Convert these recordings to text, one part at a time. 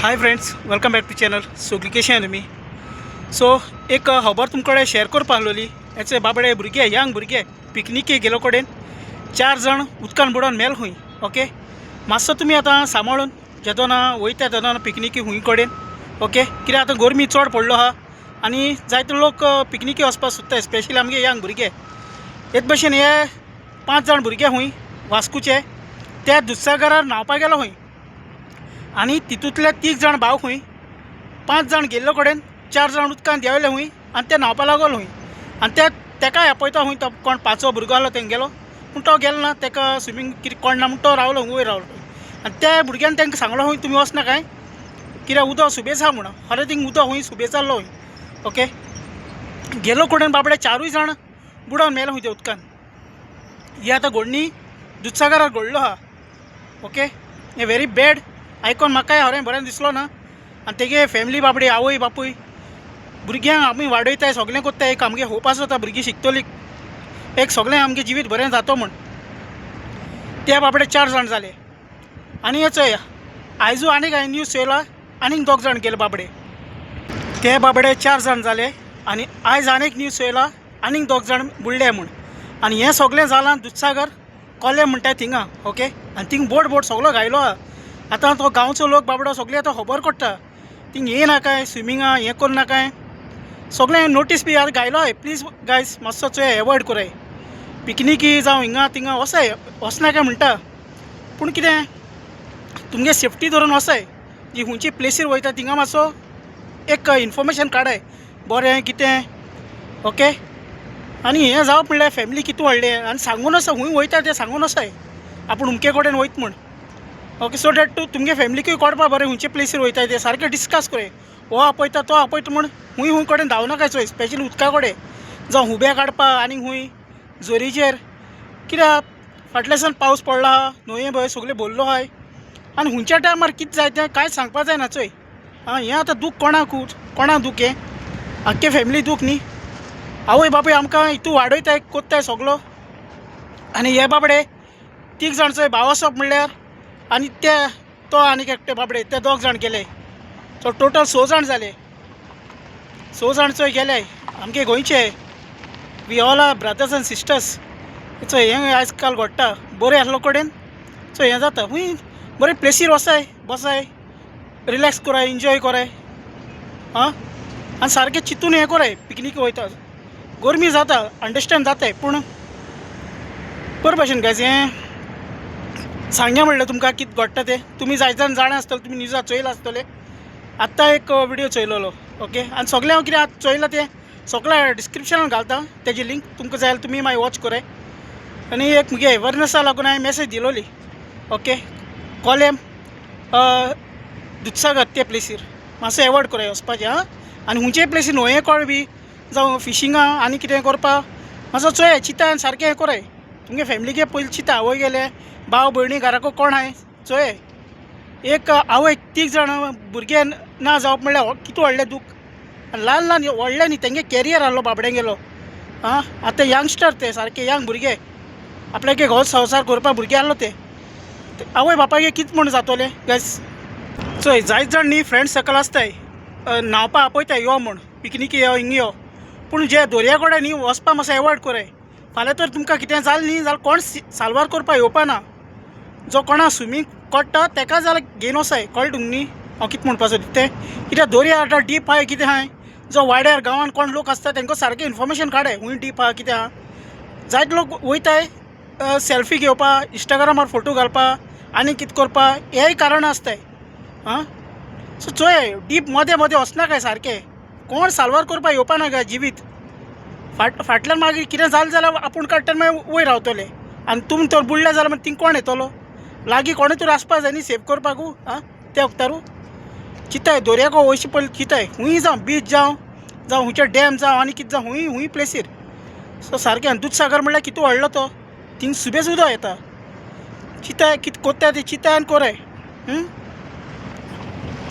Hi friends, welcome back to channel. सगळीं कशें आहा तुमी? सो एक खबर तुमकडे शेअर करपा आहलोली. हेचे बाबडे भुरगे, यंग भुरगे पिकनिके गेलो कडेन चार जाण उदकान बुडोन मेल खूंय. ओके, मातसो तुमी आतां सांबाळून जेदोना वयता तेदोना पिकनिकी खूंय कडेन. ओके, कित्याक आतां गरमी चड पडलो आहा आनी जायते लोक पिकनिकी वचपाक सोदता, स्पेशली आमगे यंग भुरगे. हेच भशेन हे पांच जाण भुरगे खूंय वास्कोचे त्या दुधसागरार न्हांवपाक गेलो खूंय आनी तितूंतले तीग जाण भाव खूंय, पांच जाण गेल्लो कडेन चार जाण उदकान देंवले खूंय आनी ते न्हांवपा लागलो खूंय आनी ते तेकाय आपयता खूंय. तो कोण पांचवो भुरगो आहलो तेंगेलो, पूण तो गेलो ना, तेका स्विमींग कितें कोण ना म्हूण तो रावलो, वयर रावलो. आनी त्या भुरग्यान तांकां सांगलो खूंय तुमी वचना काय, कित्याक उदक सुबेज आहा म्हणून. खरें थिंग उदक खूंय सुबेज जाल्लो खूंय. ओके, गेलो कडेन बाबडे चारूय जाण बुडोन मेले खूंय त्या उदकान. ही आतां घडणी दुधसागरार घडलो आहा. ओके, हें व्हेरी बॅड आयकोन म्हाकाय खरें बरें दिसलो ना. आनी तेगे फॅमिली बाबडी आवय बापूय भुरग्यांक आमी वाडयताय, सगळें कोत्ताय, एक आमगे होप आसता भुरगीं शिकतलीं, एक सगळें आमगें जिवीत बरें जातो म्हूण. त्या बाबडे चार जाण जाले. आनी हे चोय, आयजू आनीक हांवें न्यूज चोयला, आनीक दोग जाण गेले बाबडे. ते बाबडे चार जाण जाले आनी आयज आनीक न्यूज चोयला, आनीक दोग जाण बुडले म्हूण. आनी हें सगळें जालां दुधसागर कोले म्हणटा थिंगा. ओके, आनी थिंग बोट बोट सगळो घायलो आहा. आतां तो गांवचो लोक बाबडो सगळे आतां खबर कोडटा, थिंग येय नाकाय, स्विमिंगा हें करूं नाकाय, सगळें नोटीस बी आतां घायलो आहाय. प्लीज गायज, मातसो चोय, एवॉयड कोराय पिकनिकी जावं हिंगा थिंगा वसाय, वचनाकाय म्हणटा, पूण कितें तुमगे सेफ्टी धरून वसाय. जी खुंयचे प्लेसीर वयता थिंगा मातसो एक इन्फॉर्मेशन काडाय बरें कितें. ओके, आनी हें जावप म्हणल्यार फॅमिली कितू व्हडलें आनी सांगून आसा खूंय वयता तें सांगून आसाय आपूण उमके कडेन वयता म्हूण. ओके, सो that तूं तुमगे फॅमिलीकूय कळपा बरें खुंयचे प्लेसीर वयता तें सारकें डिस्कस कोराय. हो आपयता तो आपयता म्हूण खूंय खूंय कडेन धांवनाकाय चोय, स्पेशली उदका कडेन जावं हुबे काडपा आनी खूंय जोरीचेर, कित्याक फाटल्या दिसान पावस पडला आहा, न्हंये भंय सगळें भरलो आहाय आनी खुंयच्या टायमार कितें जाय तें कांयच सांगपा जायना चोय. आं, हें आतां दूख कोणाक, कोणाक दूख, हें आख्खे फॅमिली दूख न्ही. आवय बापूय आमकां हितू वाडयताय कोत्ताय सगलो आनी हे बाबडे तीग जाण चोय भाव आसप म्हणल्यार आनी ते तो आनीक एकटे बाबडे ते दोग जाण गेले, सो टोटल स जाण जाले. स जाण चोय गेले आमगे गोंयचे. We all are brothers and sisters. चोय हें आयज काल घडटा, बरें आहलो कडेन चोय हें जाता. खूंय बरें प्लेसीर वसाय बसाय, रिलॅक्स कोराय, एन्जॉय कोराय. आं, आनी सारकें चिंतून हें कोराय. पिकनीक वयता, गरमी जाता, अंडरस्टँड जाताय, पूण बरे भशेन गायज हें सांगया म्हणलें तुमकां कितें घडटा तें. तुमी जायते जाण जाणा आसतले, तुमी न्यूजार चोयलां आसतलें. आत्तां एक विडियो चोयलोलो. ओके, आनी सगळें हांव कितें आतां चोयलां तें सगळें डिस्क्रिप्शनान घालता तेजी लिंक, तुमकां जाय जाल्यार तुमी मागीर वॉच कोराय. आनी एक मुगे अवेरनसा लागून हांवें मॅसेज दिलोली. ओके, कोलेम दुधसागर ते प्लेसीर मातसो एवॉयड कोराय वचपाचें. आं, आनी खुंयचेय प्लेसीर न्हंये कोळ बी जावं फिशिंगा आनी कितें करपा मातसो चोय, चिंता आनी सारकें हें कोराय. तुमगे फॅमिलीके पयलीं चिंता, आवय गेले भाव भयणी घराको कोण आहाय चोय. एक आवय तीग जाण भुरगे ना जावप म्हणल्यार कितू व्हडलें दूख. आनी ल्हान ल्हान व्हडलें न्ही, तेंगे कॅरियर आहलो बाबड्यांगेलो. आं, आतां यंगस्टर ते सारके यंग भुरगे, आपल्यागे घर संवसार करपा भुरगे आहलो ते आवय बापायगे कितें म्हूण जातोलें गायज. चोय जायत जाण न्ही फ्रेंड सर्कल आसताय, न्हांवपा आपयताय यो म्हूण, पिकनिकी यो हिंग यो, पूण जे दर्या कडेन न्ही वचपा मातसो एवॉयड कोराय. फाल्यां तर तुमकां कितें जालें न्ही जाल्यार कोण साल्वार करपा येवपा ना. जो कोणा स्विमींग कळटा तेका जाल्यार घेवन वसाय, कळ्ळें तुमकां न्ही हांव कितें म्हणपा सोदता तें. कित्याक दर्या आतां डीप आहाय कितें आहाय, जो वाड्यार गांवान कोण लोक आसता तेंकां सारकें इन्फॉर्मेशन काडाय खूंय डीप आहा कितें आहा. जायते लोक वयताय सेल्फी घेवपा, इंस्टाग्रामार फोटो घालपा आनी कितें करपा, हेय कारणां आसताय. आं, सो चोय डीप मदें मदें वचनाकाय सारकें, कोण साल्वार करपा येवपा ना गा जिवीत. फाटल्यान मागीर कितें जालें जाल्यार आपूण काडटा मागीर वयर रावतले आनी तुमी तर बुडले जाल्यार मागीर थिंग कोण येतलो, लागीं कोणूय तर आसपा जाय न्ही सेव करपाकू. आं, त्या वखतारू चिंताय दर्याको वयचे पयलीं चिंताय, खूंय जावं बीच जावं जावं खुंयचे डॅम जावं आनी कितें जावं खूंय खूंय प्लेसीर. सो सारकें. आनी दुधसागर म्हणल्यार कितू व्हडलो तो, थिंग सुबेज उदक येता. चिंताय कितें कोत्ता तें चिंताय आनी कोराय.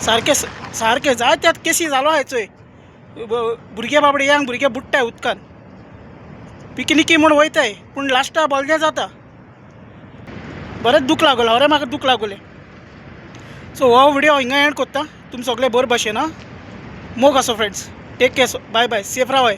सारकें सारकें जाय त्यात केसी जालो आहाय चोय, भुरगे बाबडे यंग भुरगे बुडटाय उदकान, पिकनिकी म्हूण वयताय पूण लास्टा बोल्लें जाता. बरेंच दूख लागोलें, खरें म्हाका दूख लागोलें. सो हो व्हिडियो हिंगा एंड कोत्ता. तुमी सगळे बरे भाशेन आं. मोग आसो friends, take care, bye bye, safe रावाय.